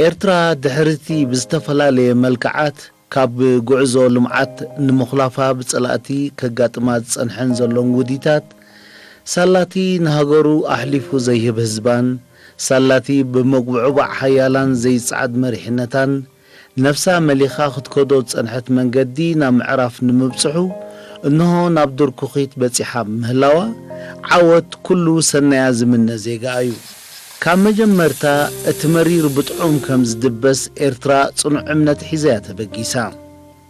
ኤርትራ ድሕርቲ ብዝተፈላለየ መልክዓት ካብ ጉዕዞ ልምዓት ንምኹላፋ ብጸላእቲ ከጋጥማ ዝጸንሐን ዘሎን ውዲታት፣ ሳላቲ ንሃገሩ ኣሕሊፉ ዘይህብ ህዝባን፣ ሳላቲ ብምጉብዕባዕ ሓያላን ዘይጸዓድ መሪሕነታን፣ ነፍሳ መሊኻ ክትከዶ ዝጸንሐት መንገዲ ናብ ምዕራፍ ንምብጽሑ፣ እንሆ ናብ ድርኩኺት በጺሓ ምህላዋ፣ ዓወት ኩሉ ሰናያ ዝምነ ዜጋ እዩ። ካብ መጀመርታ እቲ መሪር ብጥዑም ከም ዝድበስ ኤርትራ ጽኑዕ እምነት ሒዛ እያ ተበጊሳ።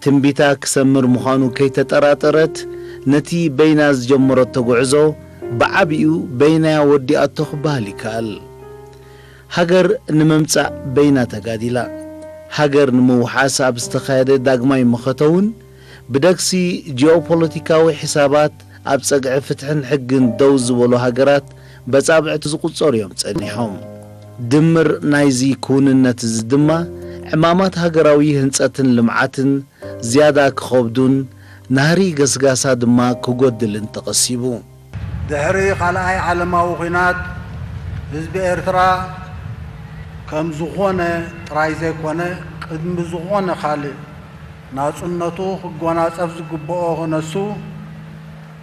ትንቢታ ክሰምር ምዃኑ ከይተጠራጠረት፣ ነቲ በይና ዝጀመረቶ ጉዕዞ ብዓቢኡ በይናያ ወዲኣቶ ክበሃል ይከኣል። ሃገር ንምምጻእ በይና ተጋዲላ። ሃገር ንምውሓስ ኣብ ዝተኻየደ ዳግማይ መኸተ እውን፣ ብደግሲ ጂኦፖለቲካዊ ሕሳባት ኣብ ጸግዒ ፍትሕን ሕግን ደው ዝበሉ ሃገራት በጻብዕቲ ዝቑጸሩ እዮም ጸኒሖም። ድምር ናይዚ ክውንነት እዚ ድማ፣ ዕማማት ሃገራዊ ህንጸትን ልምዓትን ዝያዳ ክኸብዱን፣ ናህሪ ገስጋሳ ድማ ክጎድልን ተቐሲቡ። ድሕሪ ካልኣይ ዓለማዊ ኲናት፣ ህዝቢ ኤርትራ ከም ዝኾነ ጥራይ ዘይኮነ፣ ቅድሚ ዝኾነ ካልእ ናጽነቱ ክጎናጸፍ ዝግብኦ ክነሱ፣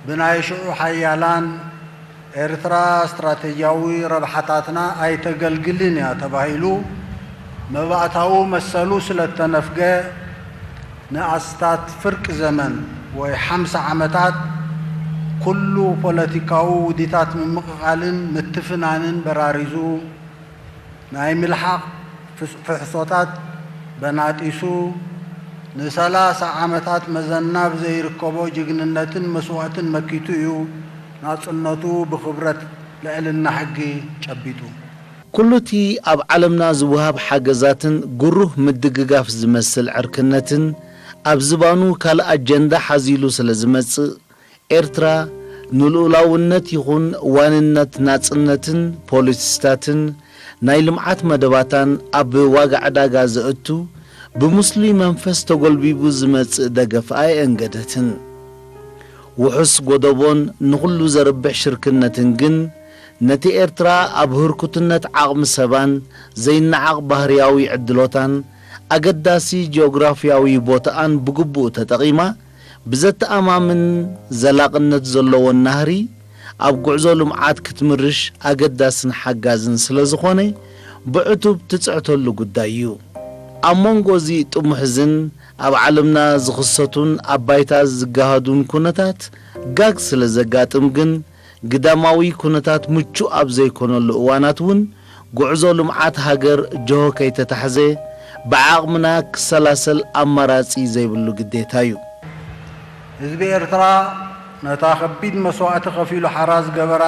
ብናይ ሽዑ ሓያላን፣ ኤርትራ ስትራተጂያዊ ረብሓታትና ኣይተገልግልን እያ ተባሂሉ መባእታዊ መሰሉ ስለ እተነፍገ፣ ንኣስታት ፍርቂ ዘመን ወይ ሓምሳ ዓመታት ኩሉ ፖለቲካዊ ውዲታት ምምቕቓልን ምትፍናንን በራሪዙ፣ ናይ ምልሓቕ ፍስ-፣ ፍሕሶታት በናጢሱ፣ ንሰላሳ ዓመታት መዘና ብዘይርከቦ ጅግንነትን መስዋእትን መኪቱ እዩ ናጽነቱ ብኽብረት ልዕልና ሕጊ ጨቢጡ። ኩሉቲ ኣብ ዓለምና ዝወሃብ ሓገዛትን ግሩህ ምድግጋፍ ዝመስል ዕርክነትን ኣብ ዝባኑ ካልእ ኣጀንዳ ሓዚሉ ስለ ዝመጽእ፣ ኤርትራ ንልኡላውነት ይኹን ዋንነት ናጽነትን ፖሊሲታትን ናይ ልምዓት መደባታን ኣብ ዋጋ ዕዳጋ ዘእቱ፣ ብምስሉይ መንፈስ ተጎልቢቡ ዝመጽእ ደገፍ ኣየእንገደትን። ውሑስ ጎደቦን ንኹሉ ዘርብሕ ሽርክነትን ግን፣ ነቲ ኤርትራ ኣብ ህርኩትነት ዓቕሚ ሰባን ዘይነዓቕ ባህርያዊ ዕድሎታን ኣገዳሲ ጂኦግራፍያዊ ቦታኣን ብግቡእ ተጠቒማ፣ ብዘተኣማምን ዘላቕነት ዘለዎን ናህሪ ኣብ ጉዕዞ ልምዓት ክትምርሽ ኣገዳስን ሓጋዝን ስለ ዝኾነ፣ ብዕቱብ ትጽዕተሉ ጉዳይ እዩ። ኣብ መንጎ እዚ ጥሙሕ እዝን ኣብ ዓለምና ዝኽሰቱን ኣብ ባይታ ዝገሃዱን ኩነታት ጋግ ስለ ዘጋጥም ግን፣ ግዳማዊ ኩነታት ምቹእ ኣብ ዘይኮነሉ እዋናት እውን፣ ጉዕዞ ልምዓት ሃገር ጀሆ ከይተታሕዘ፣ ብዓቕምና ክሰላሰል ኣማራጺ ዘይብሉ ግዴታ እዩ። ህዝቢ ኤርትራ ነታ ከቢድ መስዋእቲ ከፊሉ ሓራ ዝገበራ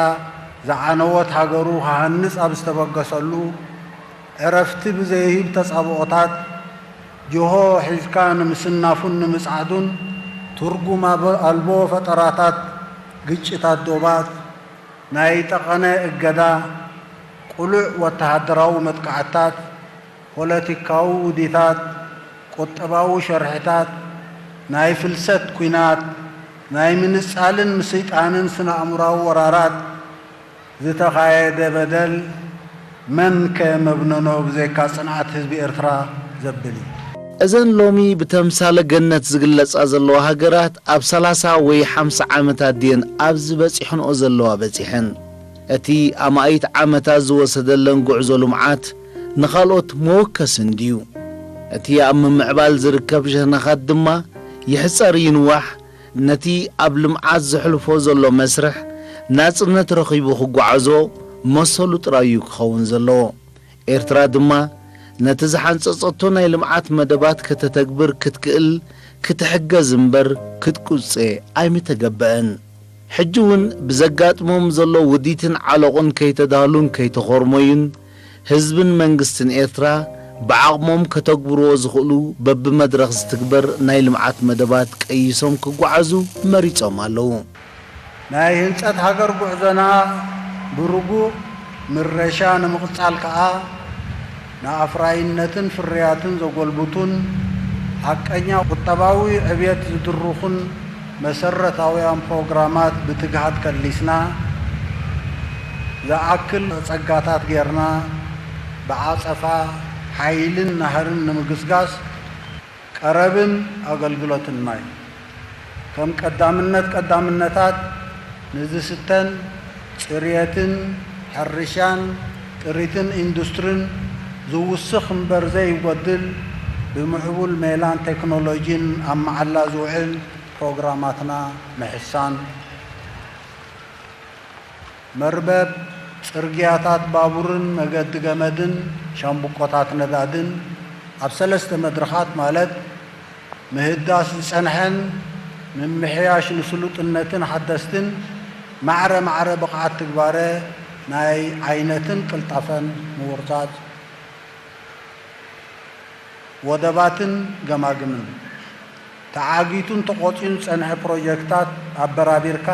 ዝዓነወት ሃገሩ ክሃንጽ ኣብ ዝተበገሰሉ፣ ዕረፍቲ ብዘይህብ ተጻብኦታት ጅሆ ሒዝካ ንምስናፉን ንምጽዓዱን፣ ትርጉም ኣበ-፣ ኣልቦ ፈጠራታት፣ ግጭታት ዶባት፣ ናይ ጠቐነ እገዳ፣ ቅሉዕ ወተሃደራዊ መጥቃዕትታት፣ ፖለቲካዊ ውዲታት፣ ቁጠባዊ ሸርሕታት፣ ናይ ፍልሰት ኲናት፣ ናይ ምንጻልን ምስይጣንን ስነ-ኣእምሮኣዊ ወራራት ዝተኻየደ በደል፣ መን ከ መብነኖ ብዘይካ ጽንዓት ህዝቢ ኤርትራ ዘብል እዩ። እዘን ሎሚ ብተምሳለ ገነት ዝግለጻ ዘለዋ ሃገራት፣ ኣብ ሰላሳ ወይ ሓምሳ ዓመታት ድየን ኣብዚ በጺሐንኦ ዘለዋ በጺሐን? እቲ ኣማኢት ዓመታት ዝወሰደለን ጉዕዞ ልምዓት፣ ንኻልኦት መወከሲ እንድዩ። እቲ ኣብ ምምዕባል ዝርከብ ሸነኻት ድማ ይሕጸር ይንዋሕ፣ ነቲ ኣብ ልምዓት ዘሕልፎ ዘሎ መስርሕ ናጽነት ረኺቡ ክጓዓዞ መሰሉ ጥራይ እዩ ክኸውን ዘለዎ። ኤርትራ ድማ ነቲ ዝሓንጸጸቶ ናይ ልምዓት መደባት ከተተግብር ክትክእል፣ ክትሕገዝ እምበር ክትቁጸ ኣይምተገበአን። ሕጂ እውን ብዘጋጥሞም ዘሎ ውዲትን ዓሎቕን ከይተዳህሉን ከይተኾርመዩን፣ ህዝብን መንግስትን ኤርትራ ብዓቕሞም ከተግብርዎ ዝኽእሉ በብመድረኽ ዝትግበር ናይ ልምዓት መደባት ቀይሶም ክጓዓዙ መሪጾም ኣለዉ። ናይ ህንጸት ሃገር ጉዕዞና ብርጉእ ምረሻ ንምቕጻል ከኣ፣ ንኣፍራይነትን ፍርያትን ዘጎልብቱን ሓቀኛ ቁጠባዊ ዕብየት ዝድርኹን መሰረታውያን ፕሮግራማት ብትግሃት ከሊስና፣ ዝኣክል ጸጋታት ጌርና፣ ብዓጸፋ ሓይልን ናህርን ንምግስጋስ ቀረብን ኣገልግሎትን ማይ ከም ቀዳምነት ቀዳምነታት ንዝስተን ጽርየትን ሕርሻን ጥሪትን ኢንዱስትርን ዝውስኽ እምበር ዘይጎድል ብምዕቡል ሜላን ቴክኖሎጂን ኣብ መዓላ ዝውዕል ፕሮግራማትና ምሕሳን። መርበብ፣ ጽርግያታት ባቡርን መገዲ ገመድን ሻምብቆታት ነዳድን ኣብ ሰለስተ መድረኻት ማለት ምህዳስ ዝጸንሐን ምምሕያሽ ንስሉጥነትን ሓደስትን ማዕረ ማዕረ ብቕዓት ትግባረ ናይ ዓይነትን ቅልጣፈን ምውርጻጽ። ወደባትን ገማግምን ተዓጊቱን ተቖጺኡን ዝጸንሐ ፕሮጀክታት ኣበራቢርካ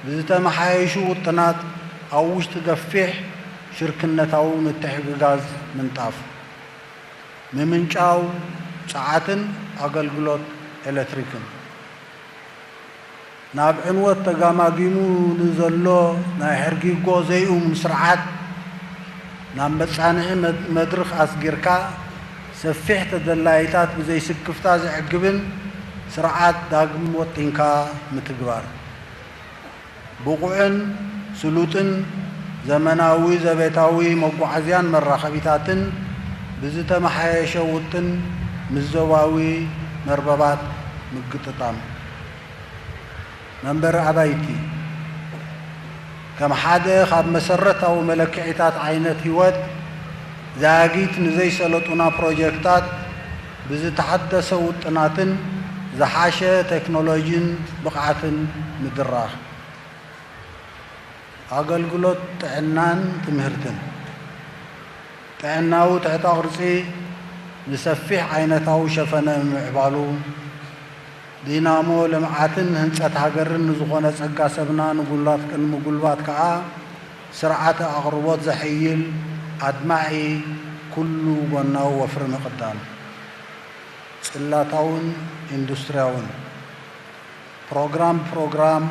ብዝተመሓየሹ ውጥናት ኣብ ውሽጢ ገፊሕ ሽርክነታዊ ምትሕግጋዝ ምንጣፍ። ምምንጫው ጸዓትን ኣገልግሎት ኤለትሪክን። ናብ ዕንወት ተጋማጊሙ ንዘሎ ናይ ሕርጊጎ ዘይእሙን ስርዓት ናብ መጻንሒ መድ-፣ መድርኽ ኣስጊርካ፣ ሰፊሕ ተደላይታት ብዘይስክፍታ ዘዕግብን ስርዓት ዳግም ወጢንካ ምትግባር። ብቑዕን ስሉጥን ዘመናዊ ዘቤታዊ መጓዓዝያን መራኸቢታትን ብዝተመሓየሸ ውጥን ምስ ዞባዊ መርበባት ምግጥጣም። መንበሪ ኣባይቲ ከም ሓደ ካብ መሰረታዊ መለክዒታት ዓይነት ህይወት ዛጊት ንዘይሰለጡና ፕሮጀክታት ብዝተሓደሰ ውጥናትን ዝሓሸ ቴክኖሎጂን ብቕዓትን ምድራኽ። ኣገልግሎት ጥዕናን ትምህርትን። ጥዕናዊ ትሕተ ቅርጺ ንሰፊሕ ዓይነታዊ ሸፈነ ምምዕባሉ፣ ዲናሞ ልምዓትን ህንጸት ሃገርን ንዝኾነ ጸጋ ሰብና ንጉልባት ቅድሚ ጉልባት ከኣ ስርዓተ ኣቕርቦት ዘሐይል ኣድማዒ ኩሉ ጎናዊ ወፍሪ ምቕዳም። ጽላታውን ኢንዱስትርያውን። ፕሮግራም ብፕሮግራም፣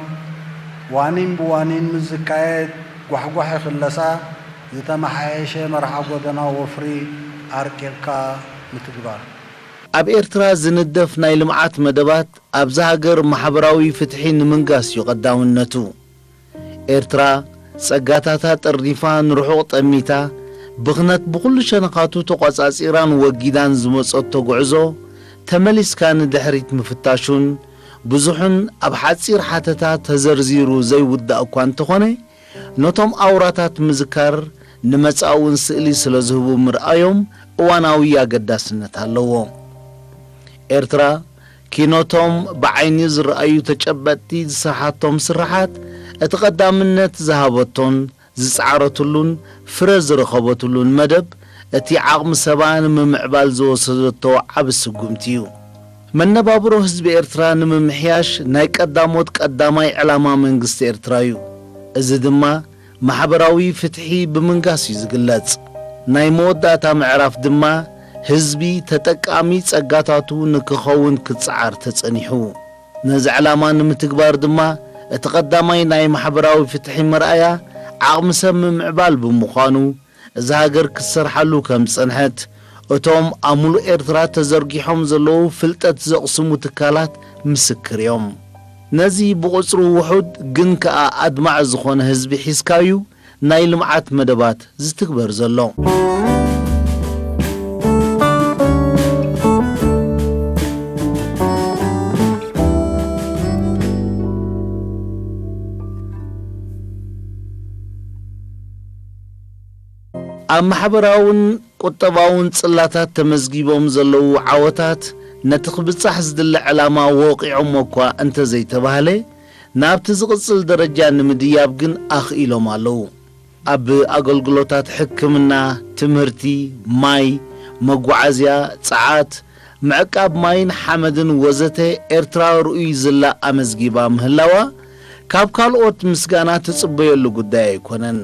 ዋኒን ብዋኒን ምስ ዝካየድ ጓሕጓሒ ክለሳ ዝተመሓየሸ መርሓ ጎደና ወፍሪ ኣርቂቕካ ምትግባር። ኣብ ኤርትራ ዝንደፍ ናይ ልምዓት መደባት ኣብዛ ሃገር ማሕበራዊ ፍትሒ ንምንጋስ እዩ ቀዳምነቱ። ኤርትራ ጸጋታታ ጠርኒፋ ንርሑቕ ጠሚታ፣ ብኽነት ብኹሉ ሸነኻቱ ተቖጻጺራን ወጊዳን ዝመጸቶ ጉዕዞ፣ ተመሊስካ ንድሕሪት ምፍታሹን ብዙሕን ኣብ ሓጺር ሓተታ ተዘርዚሩ ዘይውዳእ እኳ እንተኾነ፣ ነቶም ኣውራታት ምዝካር ንመጻኢ እውን ስእሊ ስለ ዝህቡ ምርኣዮም እዋናዊ ኣገዳስነት ኣለዎ። ኤርትራ ኪኖቶም ብዓይኒ ዝረኣዩ ተጨበጥቲ ዝሰርሓቶም ስርሓት፣ እቲ ቀዳምነት ዝሃበቶን ዝጸዓረትሉን ፍረ ዝረኸበትሉን መደብ፣ እቲ ዓቕሚ ሰባ ንምምዕባል ዝወሰደቶ ዓቢ ስጉምቲ እዩ። መነባብሮ ህዝቢ ኤርትራ ንምምሕያሽ ናይ ቀዳሞት ቀዳማይ ዕላማ መንግስቲ ኤርትራ እዩ። እዚ ድማ ማሕበራዊ ፍትሒ ብምንጋስ እዩ ዝግለጽ። ናይ መወዳእታ ምዕራፍ ድማ ህዝቢ ተጠቃሚ ጸጋታቱ ንክኸውን ክጸዓር ተጸኒሑ። ነዚ ዕላማ ንምትግባር ድማ እቲ ቀዳማይ ናይ ማሕበራዊ ፍትሒ መርኣያ ዓቕሚ ሰብ ምምዕባል ብምዃኑ፣ እዛ ሃገር ክትሰርሓሉ ከም ዝጸንሐት እቶም ኣብ ምሉእ ኤርትራ ተዘርጊሖም ዘለዉ ፍልጠት ዘቕስሙ ትካላት ምስክር እዮም። ነዚ ብቑጽሩ ውሑድ ግን ከኣ ኣድማዒ ዝኾነ ህዝቢ ሒዝካ'ዩ ናይ ልምዓት መደባት ዝትግበር ዘሎ። ኣብ ማሕበራውን ቁጠባውን ጽላታት ተመዝጊቦም ዘለዉ ዓወታት፣ ነቲ ክብጻሕ ዝድለ ዕላማ ወቒዖሞ እኳ እንተዘይተባህለ፣ ናብቲ ዝቕጽል ደረጃ ንምድያብ ግን ኣኽኢሎም ኣለዉ። ኣብ ኣገልግሎታት ሕክምና፣ ትምህርቲ፣ ማይ፣ መጓዓዝያ፣ ጸዓት፣ ምዕቃብ ማይን ሓመድን ወዘተ ኤርትራ ርኡይ ዝላ ኣመዝጊባ ምህላዋ፣ ካብ ካልኦት ምስጋና ትጽበየሉ ጉዳይ ኣይኮነን።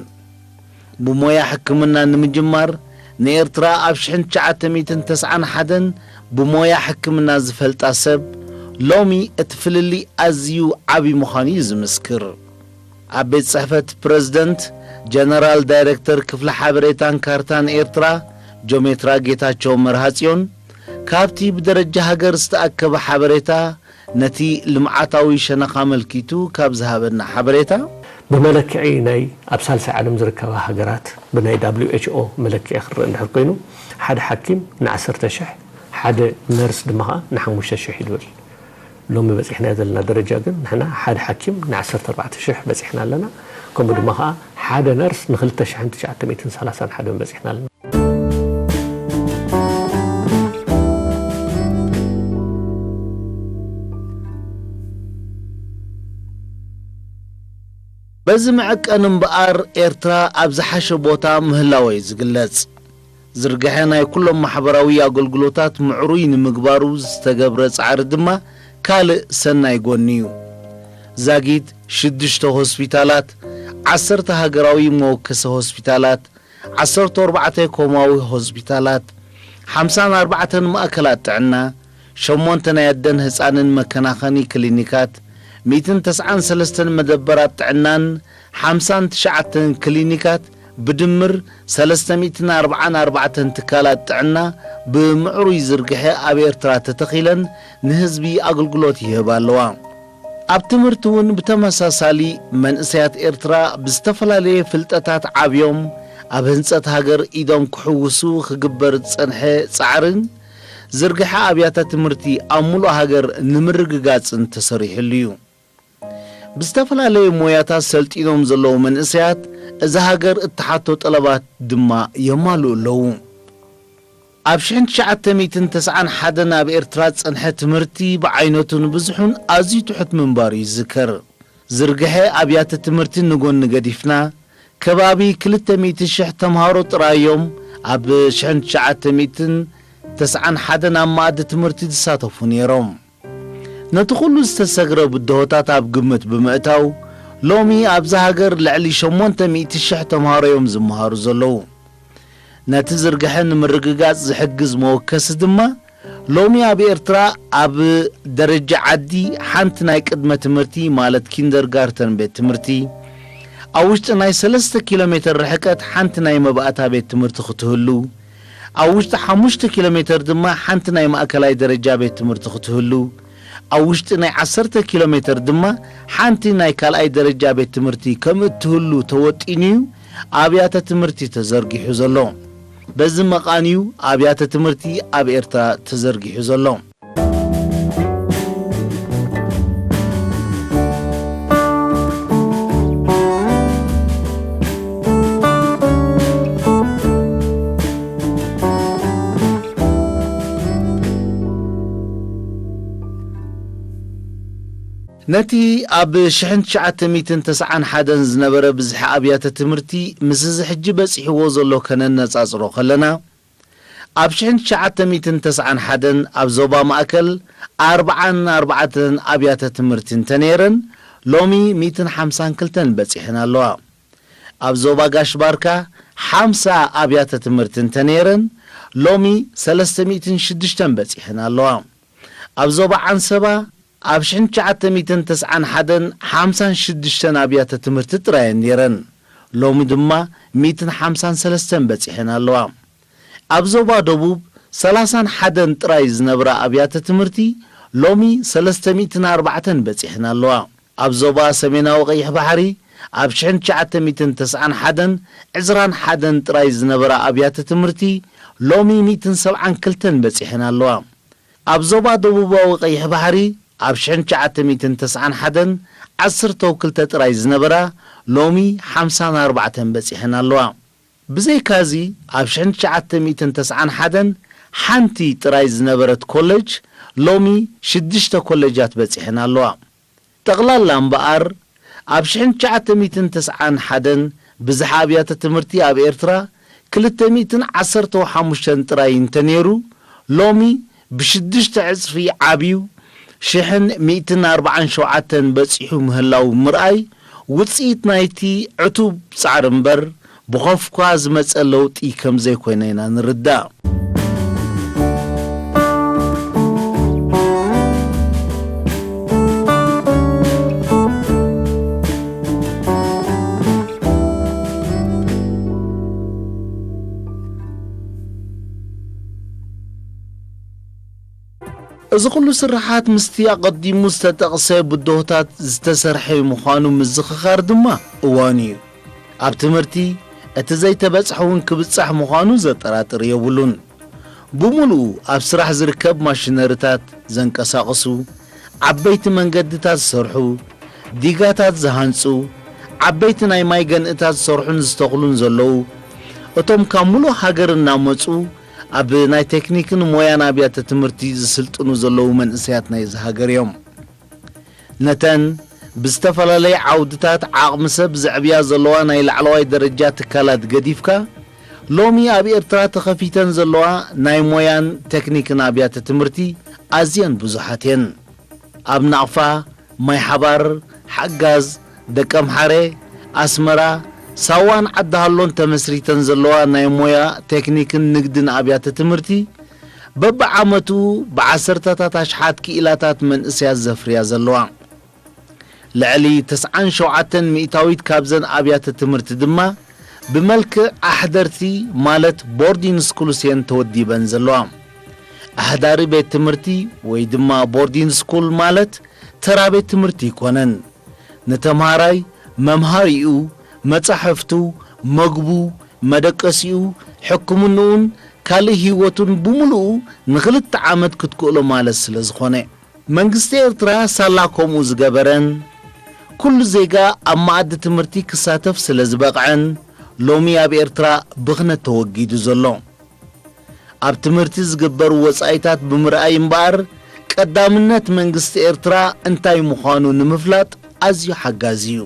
ብሞያ ሕክምና ንምጅማር፣ ንኤርትራ ኣብ ሽሕን ትሽዓተ ሚእትን ተስዓን ሓደን ብሞያ ሕክምና ዝፈልጣ ሰብ፣ ሎሚ እቲ ፍልልይ ኣዝዩ ዓቢ ምዃኑ እዩ ዝምስክር። ኣብ ቤት ጽሕፈት ፕረዚደንት፣ ጀነራል ዳይረክተር ክፍሊ ሓበሬታን ካርታን ኤርትራ፣ ጆሜትራ ጌታቸው መርሃጽዮን፣ ካብቲ ብደረጃ ሃገር ዝተኣከበ ሓበሬታ፣ ነቲ ልምዓታዊ ሸነኽ ኣመልኪቱ ካብ ዝሃበና ሓበሬታ፣ ብመለክዒ ናይ ኣብ ሳልሳይ ዓለም ዝርከባ ሃገራት ብናይ ደብሊው ኤች ኦ መለክዒ ክረአ እንድሕር ኮይኑ፣ ሓደ ሓኪም ንዓሰርተ ሽሕ፣ ሓደ ነርስ ድማ ኸዓ ንሓሙሽተ ሽሕ እዩ ዝብል። ሎሚ በጺሕናዮ ዘለና ደረጃ ግን ንሕና ሓደ ሓኪም ንዓሰርተ ኣርባዕተ ሽሕ በጺሕና ኣለና። ከምኡ ድማ ኸዓ ሓደ ነርስ ንኽልተ ሽሕን ትሽዓተ ሚእትን ሰላሳን ሓደን በጺሕና ኣለና። በዚ መዐቀኒ እምበኣር ኤርትራ ኣብ ዝሓሸ ቦታ ምህላወ እዩ ዝግለጽ። ዝርግሐ ናይ ኩሎም ማሕበራዊ ኣገልግሎታት ምዕሩይ ንምግባሩ ዝተገብረ ጻዕሪ ድማ ካልእ ሰናይ ጎኒ እዩ። ዛጊት ሽዱሽተ ሆስፒታላት፣ ዓሰርተ ሃገራዊ መወከሲ ሆስፒታላት፣ ዓሰርተ ኣርባዕተ ኮማዊ ሆስፒታላት፣ ሓምሳን ኣርባዕተን ማእከላት ጥዕና፣ ሸሞንተ ናይ ኣደን ህጻንን መከናኸኒ ክሊኒካት፣ ሚእትን ተስዓን ሰለስተን መደበራት ጥዕናን ሓምሳን ትሽዓተን ክሊኒካት፣ ብድምር ሰለስተ ሚእትን ኣርባዓን ኣርባዕተን ትካላት ጥዕና ብምዕሩይ ዝርግሐ ኣብ ኤርትራ ተተኺለን ንህዝቢ ኣገልግሎት ይህባ ኣለዋ። ኣብ ትምህርቲ እውን ብተመሳሳሊ መንእሰያት ኤርትራ ብዝተፈላለየ ፍልጠታት ዓብዮም ኣብ ህንጸት ሃገር ኢዶም ክሕውሱ ክግበር ዝጸንሐ ጻዕርን ዝርግሐ ኣብያተ ትምህርቲ ኣብ ሙሉእ ሃገር ንምርግጋጽን ተሰሪሕሉ እዩ። ብዝተፈላለየ ሞያታት ሰልጢኖም ዘለዉ መንእሰያት እዛ ሃገር እትሓቶ ጠለባት ድማ የማልኡ ኣለዉ። ኣብ ሽሕን ትሽዓተ ሚእትን ተስዓን ሓደን ኣብ ኤርትራ ዝጸንሐ ትምህርቲ ብዓይነቱን ብዝሑን ኣዝዩ ትሑት ምንባሩ ይዝከር። ዝርግሐ ኣብያተ ትምህርቲ ንጎኒ ገዲፍና፣ ከባቢ ክልተ ሚእቲ ሽሕ ተምሃሮ ጥራይ እዮም ኣብ ሽሕን ትሽዓተ ሚእትን ተስዓን ሓደን ኣብ መኣዲ ትምህርቲ ዝሳተፉ ነይሮም። ነቲ ኩሉ ዝተሰግረ ብድሆታት ኣብ ግምት ብምእታው፣ ሎሚ ኣብዛ ሃገር ልዕሊ ሸሞንተ ሚእቲ ሽሕ ተምሃሮ እዮም ዝመሃሩ ዘለዉ። ነቲ ዝርግሐ ንምርግጋጽ ዝሕግዝ መወከሲ ድማ፣ ሎሚ ኣብ ኤርትራ ኣብ ደረጃ ዓዲ ሓንቲ ናይ ቅድመ ትምህርቲ ማለት ኪንደርጋርተን ቤት ትምህርቲ፣ ኣብ ውሽጢ ናይ ሰለስተ ኪሎ ሜተር ርሕቀት ሓንቲ ናይ መባእታ ቤት ትምህርቲ ክትህሉ፣ ኣብ ውሽጢ ሓሙሽተ ኪሎ ሜተር ድማ ሓንቲ ናይ ማእከላይ ደረጃ ቤት ትምህርቲ ክትህሉ፣ ኣብ ውሽጢ ናይ ዓሰርተ ኪሎ ሜተር ድማ ሓንቲ ናይ ካልኣይ ደረጃ ቤት ትምህርቲ ከም እትህሉ ተወጢኑ እዩ ኣብያተ ትምህርቲ ተዘርጊሑ ዘሎ። በዚ መቓን እዩ ኣብያተ ትምህርቲ ኣብ ኤርትራ ተዘርጊሑ ዘሎ። ነቲ ኣብ ሽሕን ትሽዓተ ሚእትን ተስዓን ሓደን ዝነበረ ብዝሒ ኣብያተ ትምህርቲ ምስ እዚ ሕጂ በጺሕዎ ዘሎ ከነነጻጽሮ ከለና፣ ኣብ ሽሕን ትሽዓተ ሚእትን ተስዓን ሓደን ኣብ ዞባ ማእከል ኣርብዓን ኣርባዕተን ኣብያተ ትምህርቲ እንተነይረን፣ ሎሚ ሚእትን ሓምሳን ክልተን በጺሐን ኣለዋ። ኣብ ዞባ ጋሽ ባርካ ሓምሳ ኣብያተ ትምህርቲ እንተነይረን፣ ሎሚ ሰለስተ ሚእትን ሽዱሽተን በጺሐን ኣለዋ። ኣብ ዞባ ዓንሰባ ኣብ ሽሕን ትሽዓተ ሚእትን ተስዓን ሓደን ሓምሳን ሽዱሽተን ኣብያተ ትምህርቲ ጥራይ እየን ነይረን። ሎሚ ድማ ሚእትን ሓምሳን ሰለስተን በጺሐን ኣለዋ። ኣብ ዞባ ደቡብ ሰላሳን ሓደን ጥራይ ዝነብራ ኣብያተ ትምህርቲ ሎሚ ሰለስተ ሚእትን ኣርባዕተን በጺሐን ኣለዋ። ኣብ ዞባ ሰሜናዊ ቀይሕ ባሕሪ ኣብ ሽሕን ትሽዓተ ሚእትን ተስዓን ሓደን ዕስራን ሓደን ጥራይ ዝነበራ ኣብያተ ትምህርቲ ሎሚ ሚእትን ሰብዓን ክልተን በጺሐን ኣለዋ። ኣብ ዞባ ደቡባዊ ቀይሕ ባሕሪ ኣብ ሽሕን ትሽዓተ ሚእትን ተስዓን ሓደን ዓሰርተው ክልተ ጥራይ ዝነበራ ሎሚ ሓምሳን ኣርባዕተን በጺሐን ኣለዋ። ብዘይካዚ ኣብ ሽሕን ትሽዓተ ሚእትን ተስዓን ሓደን ሓንቲ ጥራይ ዝነበረት ኮለጅ ሎሚ ሽዱሽተ ኮለጃት በጺሐን ኣለዋ። ጠቕላላ እምበኣር ኣብ ሽሕን ትሽዓተ ሚእትን ተስዓን ሓደን ብዝሒ ኣብያተ ትምህርቲ ኣብ ኤርትራ ክልተ ሚእትን ዓሰርተ ሓሙሽተን ጥራይ እንተነይሩ፣ ሎሚ ብሽዱሽተ ዕጽፊ ዓብዩ ሽሕን ሚእትን ኣርብዓን ሸውዓተን በጺሑ ምህላው ምርኣይ ውጽኢት ናይቲ ዕቱብ ጻዕሪ እምበር ብኾፍኳ ዝመጸ ለውጢ ከም ዘይኮነ ኢና ንርዳእ። እዚ ኩሉ ስርሓት ምስቲ ኣቐዲሙ ዝተጠቕሰ ብድሆታት ዝተሰርሐ ምዃኑ ምዝኽኻር ድማ እዋኑ እዩ። ኣብ ትምህርቲ እቲ ዘይተበጽሐ እውን ክብጻሕ ምዃኑ ዘጠራጥር የብሉን። ብምሉኡ ኣብ ስራሕ ዝርከብ ማሽነሪታት ዘንቀሳቕሱ፣ ዓበይቲ መንገድታት ዝሰርሑ፣ ዲጋታት ዝሃንጹ፣ ዓበይቲ ናይ ማይ ገንእታት ዝሰርሑን ዝተኽሉን ዘለዉ፣ እቶም ካብ ምሉእ ሃገር እናመጹ ኣብ ናይ ቴክኒክን ሞያን ኣብያተ ትምህርቲ ዝስልጥኑ ዘለዉ መንእሰያት ናይዚ ሃገር እዮም። ነተን ብዝተፈላለየ ዓውድታት ዓቕሚ ሰብ ዘዕብያ ዘለዋ ናይ ላዕለዋይ ደረጃ ትካላት ገዲፍካ፣ ሎሚ ኣብ ኤርትራ ተኸፊተን ዘለዋ ናይ ሞያን ቴክኒክን ኣብያተ ትምህርቲ ኣዝየን ብዙሓት እየን። ኣብ ናቕፋ፣ ማይ ሓባር፣ ሓጋዝ፣ ደቀምሓረ፣ ኣስመራ፣ ሳዋን ዓዲ ሃሎን ተመስሪተን ዘለዋ ናይ ሞያ ቴክኒክን ንግድን ኣብያተ ትምህርቲ፣ በብዓመቱ ብዓሰርተታት ኣሽሓት ክኢላታት መንእሰያት ዘፍርያ ዘለዋ። ልዕሊ ተስዓን ሸውዓተን ሚእታዊት ካብዘን ኣብያተ ትምህርቲ ድማ ብመልክዕ ኣሕደርቲ፣ ማለት ቦርዲን ስኩልስ እየን ተወዲበን ዘለዋ። ኣሕዳሪ ቤት ትምህርቲ ወይ ድማ ቦርዲን ስኩል ማለት ተራ ቤት ትምህርቲ ኣይኮነን። ንተምሃራይ መምሃሪኡ፣ መጻሕፍቱ፣ መግቡ፣ መደቀሲኡ፣ ሕክምንኡን ካልእ ህይወቱን ብምሉኡ ንኽልተ ዓመት ክትክእሎ ማለት ስለ ዝኾነ። መንግስቲ ኤርትራ ሳላ ከምኡ ዝገበረን፣ ኩሉ ዜጋ ኣብ መኣዲ ትምህርቲ ክሳተፍ ስለ ዝበቕዐን፣ ሎሚ ኣብ ኤርትራ ብኽነት ተወጊዱ ዘሎ። ኣብ ትምህርቲ ዝግበሩ ወጻኢታት ብምርኣይ እምበኣር፣ ቀዳምነት መንግስቲ ኤርትራ እንታይ ምዃኑ ንምፍላጥ ኣዝዩ ሓጋዚ እዩ።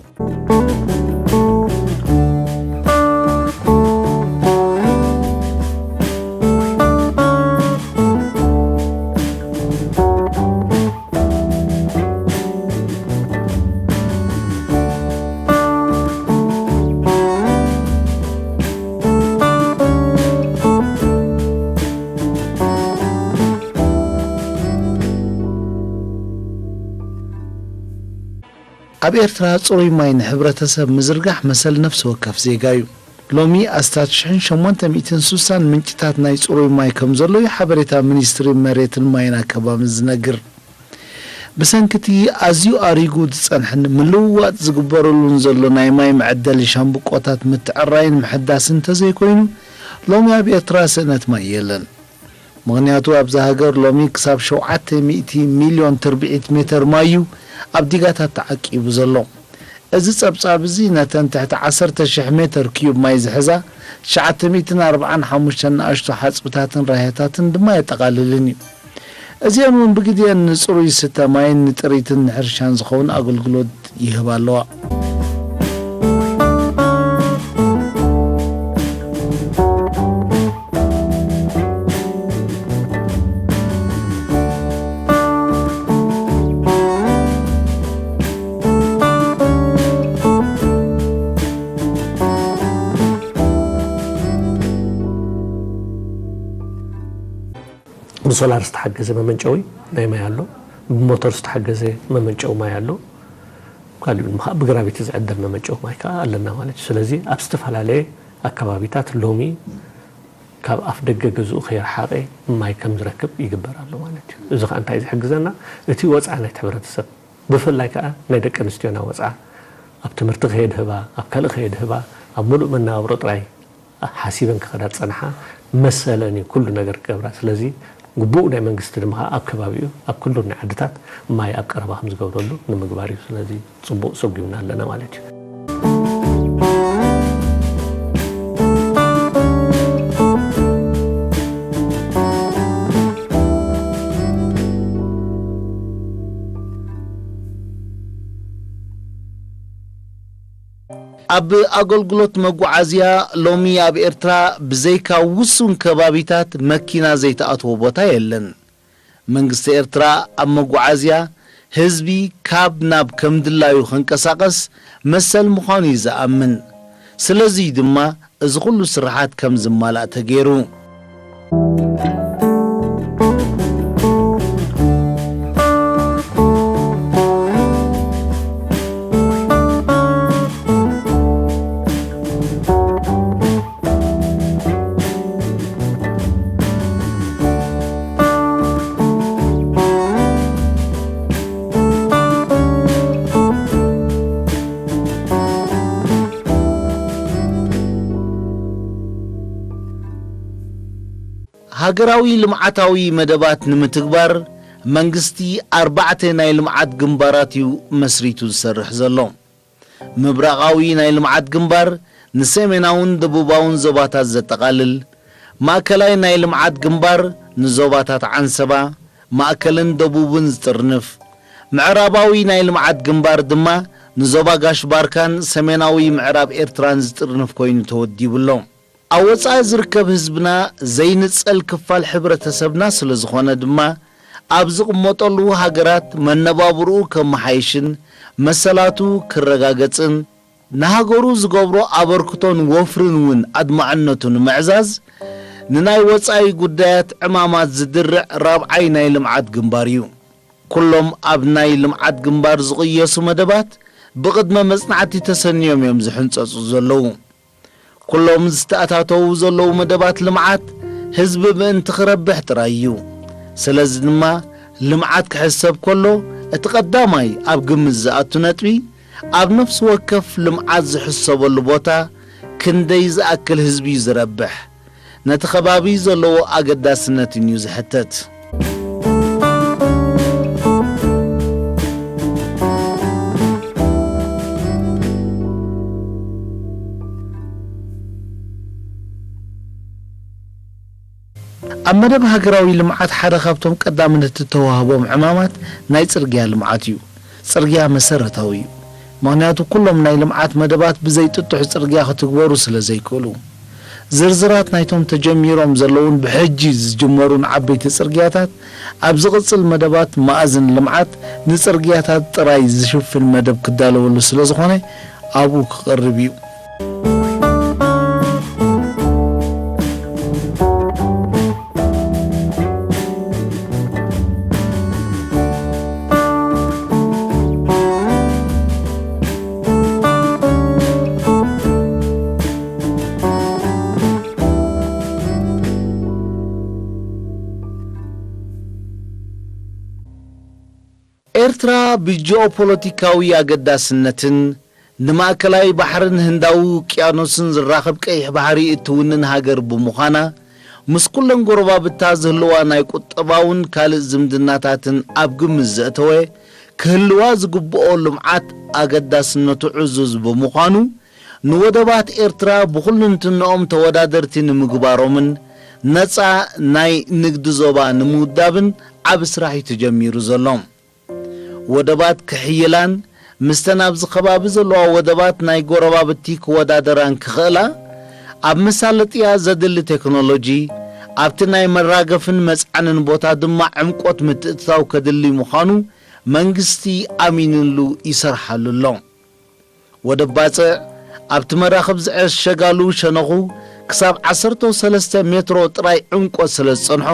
ኣብ ኤርትራ ጽሩይ ማይ ንሕብረተሰብ ምዝርጋሕ መሰል ነፍሲ ወከፍ ዜጋ እዩ። ሎሚ ኣስታት ሽሕን ሸሞንተ ሚእትን ስሳን ምንጭታት ናይ ጽሩይ ማይ ከም ዘለዉ ሓበሬታ ሚኒስትሪ መሬትን ማይን ኣከባብን ዝነግር። ብሰንኪ እቲ ኣዝዩ ኣሪጉ ዝጸንሐን ምልውዋጥ ዝግበረሉን ዘሎ ናይ ማይ መዐደሊ ሻምብቆታት ምትዕራይን ምሕዳስን እንተዘይኮይኑ፣ ሎሚ ኣብ ኤርትራ ስእነት ማይ የለን። ምኽንያቱ ኣብዛ ሃገር ሎሚ ክሳብ ሸውዓተ ሚእቲ ሚልዮን ትርብዒት ሜተር ማይ እዩ ኣብ ዲጋታት ተዓቂቡ ዘሎ። እዚ ጸብጻብ እዚ ነተን ትሕቲ ዓሰርተ ሽሕ ሜተር ኪዩብ ማይ ዝሕዛ ትሽዓተ ሚእትን ኣርብዓን ሓሙሽተን ንኣሽቱ ሓጽብታትን ራህያታትን ድማ የጠቓልልን እዩ። እዚአን እውን ብግዜአን ንጽሩይ ዝስተ ማይን ንጥሪትን ንሕርሻን ዝኸውን ኣገልግሎት ይህባ ኣለዋ። ብሶላር ዝተሓገዘ መመንጨዊ ናይ ማይ ኣሎ፣ ብሞተር ዝተሓገዘ መመንጨዊ ማይ ኣሎ፣ ካልኡ ድማ ብግራቪቲ ዝዕደል መመንጨዊ ማይ ከዓ ኣለና ማለት እዩ። ስለዚ ኣብ ዝተፈላለየ ኣከባቢታት ሎሚ ካብ ኣፍ ደገ ገዝኡ ከይረሓቐ ማይ ከም ዝረክብ ይግበር ኣሎ ማለት እዩ። እዚ ከዓ እንታይ ዝሕግዘና? እቲ ወፃኢ ናይቲ ሕብረተሰብ፣ ብፍላይ ከዓ ናይ ደቂ ኣንስትዮና ወፃ፣ ኣብ ትምህርቲ ከየድህባ፣ ኣብ ካልእ ከየድህባ፣ ኣብ ምሉእ መነባብሮ ጥራይ ሓሲበን ክኸዳ ዝጸንሓ መሰለን እዩ ኩሉ ነገር ክገብራ። ስለዚ ግቡእ ናይ መንግስቲ ድማ ኣብ ከባቢኡ ኣብ ኩሉ ናይ ዓድታት ማይ ኣብ ቀረባ ከም ዝገብረሉ ንምግባር እዩ። ስለዚ ጽቡቕ ሰጒምና ኣለና ማለት እዩ። ኣብ ኣገልግሎት መጓዓዝያ ሎሚ ኣብ ኤርትራ ብዘይካ ውሱን ከባቢታት መኪና ዘይተኣትዎ ቦታ የለን። መንግስቲ ኤርትራ ኣብ መጓዓዝያ ህዝቢ ካብ ናብ ከም ድላዩ ክንቀሳቐስ መሰል ምዃኑ እዩ ዝኣምን። ስለዚ ድማ እዚ ኩሉ ስራሓት ከም ዝማላእ ተገይሩ። ሃገራዊ ልምዓታዊ መደባት ንምትግባር መንግስቲ ኣርባዕተ ናይ ልምዓት ግንባራት እዩ መስሪቱ ዝሰርሕ ዘሎ። ምብራቓዊ ናይ ልምዓት ግንባር ንሰሜናውን ደቡባውን ዞባታት ዘጠቓልል፣ ማእከላይ ናይ ልምዓት ግንባር ንዞባታት ዓንሰባ፣ ማእከልን ደቡብን ዝጥርንፍ፣ ምዕራባዊ ናይ ልምዓት ግንባር ድማ ንዞባ ጋሽ ባርካን ሰሜናዊ ምዕራብ ኤርትራን ዝጥርንፍ ኮይኑ ተወዲቡ ኣሎ። ኣብ ወጻኢ ዝርከብ ህዝብና ዘይንጸል ክፋል ሕብረተሰብና ስለ ዝኾነ ድማ፣ ኣብ ዝቕመጠሉ ሃገራት መነባብርኡ ከመሓይሽን መሰላቱ ክረጋገጽን፣ ንሃገሩ ዝገብሮ ኣበርክቶን ወፍርን እውን ኣድማዕነቱ ንምዕዛዝ፣ ንናይ ወጻኢ ጉዳያት ዕማማት ዝድርዕ ራብዓይ ናይ ልምዓት ግንባር እዩ። ኩሎም ኣብ ናይ ልምዓት ግንባር ዝቕየሱ መደባት ብቕድመ መጽናዕቲ ተሰንዮም እዮም ዝሕንጸጹ ዘለዉ። ኩሎም ዝተኣታተዉ ዘለዉ መደባት ልምዓት ህዝቢ ምእንቲ ክረብሕ ጥራይ እዩ። ስለዚ ድማ ልምዓት ክሕሰብ ከሎ እቲ ቀዳማይ ኣብ ግምት ዝኣቱ ነጥቢ ኣብ ነፍሲ ወከፍ ልምዓት ዝሕሰበሉ ቦታ ክንደይ ዝኣክል ህዝቢ እዩ ዝረብሕ፣ ነቲ ከባቢ ዘለዎ ኣገዳስነትን እዩ ዝሕተት። ኣብ መደብ ሃገራዊ ልምዓት ሓደ ካብቶም ቀዳምነት እተዋህቦም ዕማማት ናይ ጽርግያ ልምዓት እዩ። ጽርግያ መሰረታዊ እዩ። ምኽንያቱ ኩሎም ናይ ልምዓት መደባት ብዘይ ጥጡሕ ጽርግያ ክትግበሩ ስለ ዘይክእሉ። ዝርዝራት ናይቶም ተጀሚሮም ዘለዉን ብሕጂ ዝጅመሩን ዓበይቲ ጽርግያታት ኣብ ዝቕጽል መደባት መኣዝን ልምዓት ንጽርግያታት ጥራይ ዝሽፍን መደብ ክዳለወሉ ስለ ዝኾነ ኣብኡ ክቐርብ እዩ። ኤርትራ ብጂኦፖለቲካዊ ኣገዳስነትን ንማእከላይ ባሕርን ህንዳዊ ውቅያኖስን ዝራኸብ ቀይሕ ባሕሪ እትውንን ሃገር ብምዃና፣ ምስ ኩለን ጎረባብታ ዝህልዋ ናይ ቁጠባውን ካልእ ዝምድናታትን ኣብ ግምት ዘእተወ፣ ክህልዋ ዝግብኦ ልምዓት ኣገዳስነቱ ዕዙዝ ብምዃኑ፣ ንወደባት ኤርትራ ብኹልንትንኦም ተወዳደርቲ ንምግባሮምን ነጻ ናይ ንግዲ ዞባ ንምውዳብን ዓቢ ስራሕ እዩ ተጀሚሩ ዘሎ። ወደባት ክሕይላን ምስተን ኣብዚ ከባቢ ዘለዋ ወደባት ናይ ጎረባብቲ ክወዳደራን ክኽእላ፣ ኣብ መሳለጥያ ዘድሊ ቴክኖሎጂ፣ ኣብቲ ናይ መራገፍን መጽዓንን ቦታ ድማ ዕምቆት ምትእትታው ከድሊ ምዃኑ መንግስቲ ኣሚንሉ ይሰርሓሉ ኣሎ። ወደብ ባጽዕ ኣብቲ መራኽብ ዝዕሸጋሉ ሸነኹ ክሳብ ዓሰርተ ሰለስተ ሜትሮ ጥራይ ዕምቆት ስለ ዝጸንሖ፣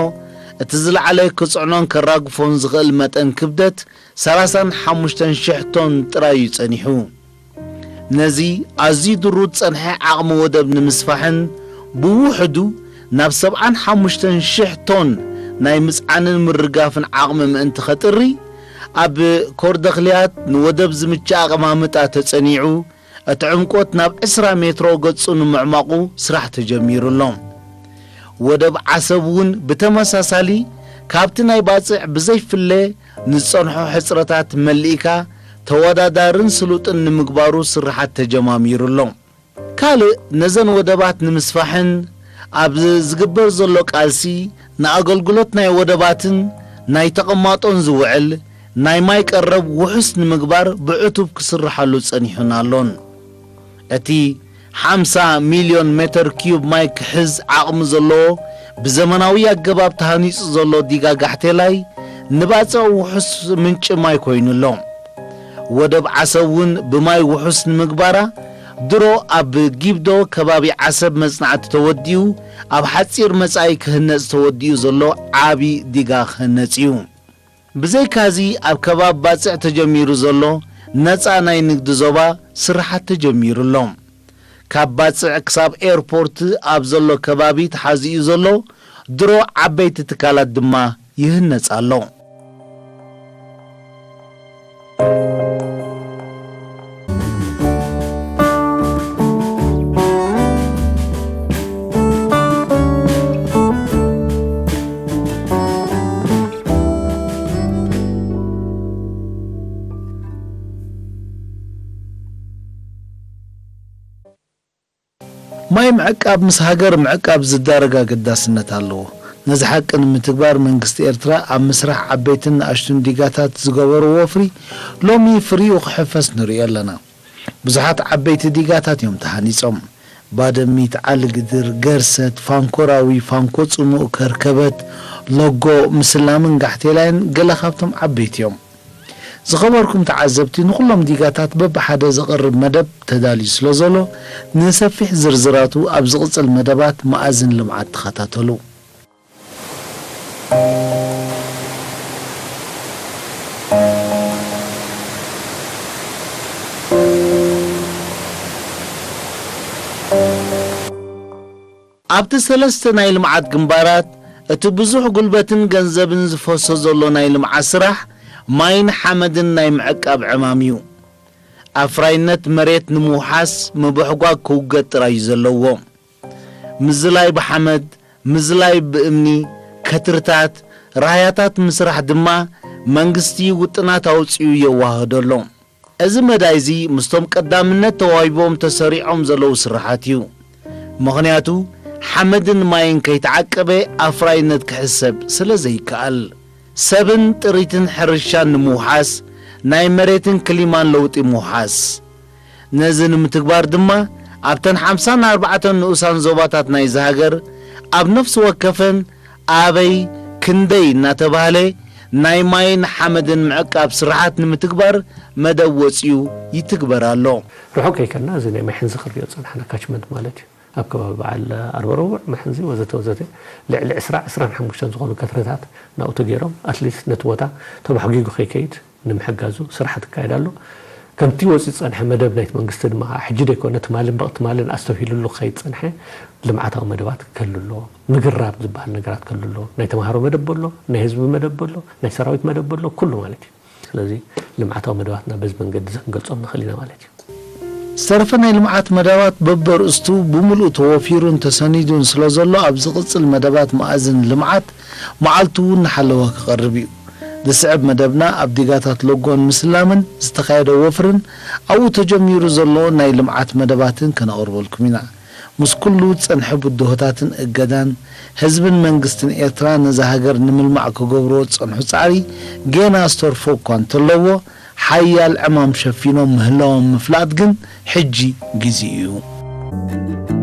እቲ ዝለዓለ ክጽዕኖን ከራግፎን ዝኽእል መጠን ክብደት ሰላሳን ሓሙሽተን ሽሕ ቶን ጥራይ እዩ ጸኒሑ። ነዚ ኣዝዩ ድሩት ጸንሐ ዓቕሚ ወደብ ንምስፋሕን ብውሕዱ ናብ ሰብዓን ሓሙሽተን ሽሕ ቶን ናይ ምጽዓንን ምርጋፍን ዓቕሚ ምእንቲ ኸጥሪ፣ ኣብ ኮርደኽልያት ንወደብ ዝምችእ ኣቐማምጣ ተጸኒዑ፣ እቲ ዕምቆት ናብ ዕስራ ሜትሮ ገጹ ንምዕማቑ ስራሕ ተጀሚሩ ኣሎ። ወደብ ዓሰብ እውን ብተመሳሳሊ ካብቲ ናይ ባጽዕ ብዘይፍለ ንዝጸንሖ ሕጽረታት መሊእካ ተወዳዳርን ስሉጥን ንምግባሩ ስርሓት ተጀማሚሩ ኣሎ። ካልእ ነዘን ወደባት ንምስፋሕን ኣብ ዝግበር ዘሎ ቃልሲ ንኣገልግሎት ናይ ወደባትን ናይ ተቐማጦን ዝውዕል ናይ ማይ ቀረብ ውሑስ ንምግባር ብዕቱብ ክስርሓሉ ጸኒሑን ኣሎን። እቲ ሓምሳ ሚልዮን ሜተር ኪዩብ ማይ ክሕዝ ዓቕሚ ዘለዎ ብዘመናዊ ኣገባብ ተሃኒጹ ዘሎ ዲጋ ጋሕቴላይ ንባጽዕ ውሑስ ምንጪ ማይ ኮይኑ ኣሎ። ወደብ ዓሰብ እውን ብማይ ውሑስ ንምግባራ ድሮ ኣብ ጊብዶ ከባቢ ዓሰብ መጽናዕቲ ተወዲኡ ኣብ ሓጺር መጻኢ ክህነጽ ተወዲኡ ዘሎ ዓቢ ዲጋ ክህነጽ እዩ። ብዘይካዚ ኣብ ከባቢ ባጽዕ ተጀሚሩ ዘሎ ነጻ ናይ ንግዲ ዞባ ስርሓት ተጀሚሩ ኣሎ። ካብ ባጽዕ ክሳብ ኤርፖርት ኣብ ዘሎ ከባቢ ተሓዚኡ ዘሎ ድሮ ዓበይቲ ትካላት ድማ ይህነጽ ኣሎ። ማይ ምዕቃብ ምስ ሃገር ምዕቃብ ዝዳረግ ኣገዳስነት ኣለዎ። ነዚ ሓቂ ንምትግባር መንግስቲ ኤርትራ ኣብ ምስራሕ ዓበይትን ንኣሽቱን ዲጋታት ዝገበሮ ወፍሪ ሎሚ ፍሪኡ ክሕፈስ ንርእዮ ኣለና። ብዙሓት ዓበይቲ ዲጋታት እዮም ተሃኒጾም። ባደሚት፣ ዓሊ ግድር፣ ገርሰት፣ ፋንኮራዊ፣ ፋንኮ ጽሙእ፣ ከርከበት፣ ሎጎ፣ ምስላምን ጋሕቴላይን ገለ ካብቶም ዓበይቲ እዮም። ዝኸበርኩም ተዓዘብቲ፣ ንኹሎም ዲጋታት በብሓደ ዝቐርብ መደብ ተዳልዩ ስለ ዘሎ፣ ንሰፊሕ ዝርዝራቱ ኣብ ዝቕጽል መደባት መኣዝን ልምዓት ተኸታተሉ። ኣብቲ ሰለስተ ናይ ልምዓት ግንባራት፣ እቲ ብዙሕ ጉልበትን ገንዘብን ዝፈሶ ዘሎ ናይ ልምዓት ስራሕ፣ ማይን ሓመድን ናይ ምዕቃብ ዕማም እዩ። ኣፍራይነት መሬት ንምውሓስ ምብሕጓግ ክውገድ ጥራይ እዩ ዘለዎ። ምዝላይ ብሓመድ፣ ምዝላይ ብእምኒ፣ ከትርታት፣ ራህያታት ምስራሕ ድማ መንግስቲ ውጥናት ኣውጺኡ የዋህዶ ኣሎ። እዚ መዳይ እዚ ምስቶም ቀዳምነት ተዋሂቦም ተሰሪዖም ዘለዉ ስራሓት እዩ። ምኽንያቱ ሓመድን ማይን ከይተዓቀበ ኣፍራይነት ክሕሰብ ስለ ዘይከኣል። ሰብን ጥሪትን ሕርሻን ንምውሓስ፣ ናይ መሬትን ክሊማን ለውጢ ምውሓስ። ነዚ ንምትግባር ድማ ኣብተን ሓምሳን ኣርባዕተን ንኡሳን ዞባታት ናይዚ ሃገር ኣብ ነፍሲ ወከፈን ኣበይ ክንደይ እናተባህለ ናይ ማይን ሓመድን ምዕቃብ ስራሓት ንምትግባር መደብ ወጺኡ ይትግበር ኣሎ። ርሑቕ ከይከድና እዚ ናይ ማይ ሕንዚ ክንሪኦ ዝጸናሕና ካችመንት ማለት እዩ። ኣብ ከባቢ በዓል ኣርበ ረቡዕ፣ መሕንዚ ወዘተ ወዘተ ልዕሊ ዕስራ ዕስራን ሓሙሽተን ዝኾኑ ከትረታት ናብኡ ተገይሮም ኣትሊስት ነቲ ቦታ ተባሕጒጉ ከይከይድ ንምሕጋዙ ስራሕ ትካየድ ኣሎ። ከምቲ ወፂኡ ዝፀንሐ መደብ ናይቲ መንግስቲ ድማ ሕጂ ደይኮነ ትማልን በቕ ትማልን ኣስተብሂሉሉ ክኸይድ ዝፀንሐ ልምዓታዊ መደባት ክህሉ ኣለዎ። ምግራብ ዝበሃል ነገራት ክህሉ ኣለዎ። ናይ ተምሃሮ መደብ ኣሎ፣ ናይ ህዝቢ መደብ ኣሎ፣ ናይ ሰራዊት መደብ ኣሎ፣ ኩሉ ማለት እዩ። ስለዚ ልምዓታዊ መደባትና በዚ መንገዲ እዚ ክንገልጾም ንኽእል ኢና ማለት እዩ። ዝተረፈ ናይ ልምዓት መዳባት በበርእስቱ ብምሉእ ተወፊሩን ተሰኒዱን ስለ ዘሎ ኣብ ዝቕጽል መደባት መኣዝን ልምዓት መዓልቱ እናሓለወ ክቐርብ እዩ። ዝስዕብ መደብና ኣብ ዲጋታት ሎጎን ምስላምን ዝተኻየደ ወፍርን ኣብኡ ተጀሚሩ ዘሎ ናይ ልምዓት መደባትን ከነቕርበልኩም ኢና። ምስ ኩሉ ዝጸንሐ ብድሆታትን እገዳን፣ ህዝብን መንግስትን ኤርትራ ነዛ ሃገር ንምልማዕ ክገብርዎ ዝጸንሑ ጻዕሪ ጌና ዝተርፎ እኳ እንተለዎ፣ ሓያል ዕማም ሸፊኖም ምህላዎም ምፍላጥ ግን ሕጂ ግዜኡ እዩ።